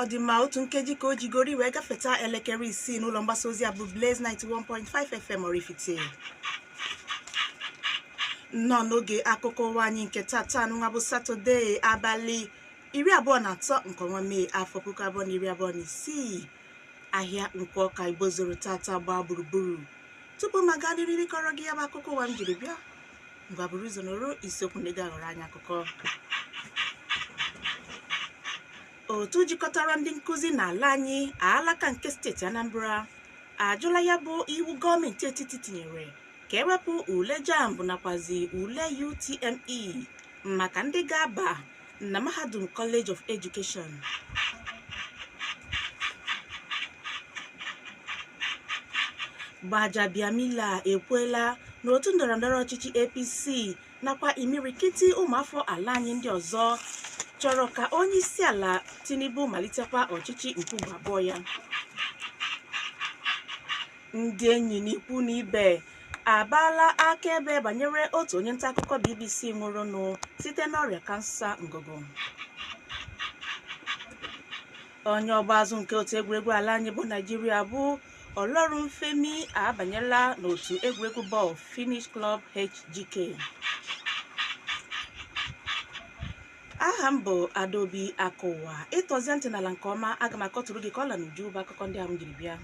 Ọ dị mma, otu nkeji ka o jigoro wee gafeta elekere 6 n'ụlọ mgbasa ozi a bụ Blaze 91.5 FM Oraifite. Nnọọ n'oge akụkọ ụwa anyị nke tata nwa bụ Satọde, abalị 23 nke ọnwa Mee, afọ 2026. Ahịa Nkwọ ka Igbo zoro tata gbaa gburugburu. Tupu ma gaa n'iru ịkọrọ gị ya bụ akụkọ ụwa m jiri bịa, ngwa, buru ụzọ nụrụ isiokwu ndị ga-aghọrọ anyị akụkọ. Otu jikọtara ndị nkụzi n'ala anyị, alaka nke steeti Anambra, ajụla ya bụ iwu gọọmenti etiti tinyere ka ewepụ ule JAMB nakwazi ule UTME maka ndị ga-aba na mahadum College of Education. Gbajabiamila ekwuela na otu ndọrọndọrọ ọchịchị APC nakwa imirikiti ụmụafọ ala anyị ndị ọzọ chọrọ ka onye isi ala Tinubu malitekwa ọchịchị nke ugbo abụọ ya. Ndị enyi na ikwu na ibe abaala akaebe banyere otu onye nta akụkọ BBC nwụrụnụ site n'ọrịa kansa ngụgụ. Onye ọgba azụ nke otu egwuregwu ala anyị bụ Naijiria bụ Olorunfemi abanyela n'otu egwuregwu bọọlụ Finnish Club HJK. Aha m bụ Adaobi Akụwa. Ịtọzie ntị n'ala nke ọma, aga m akọtụrụ gị ka ọla n'uju bụ akụkọ ndị ahụ m jiri bịa.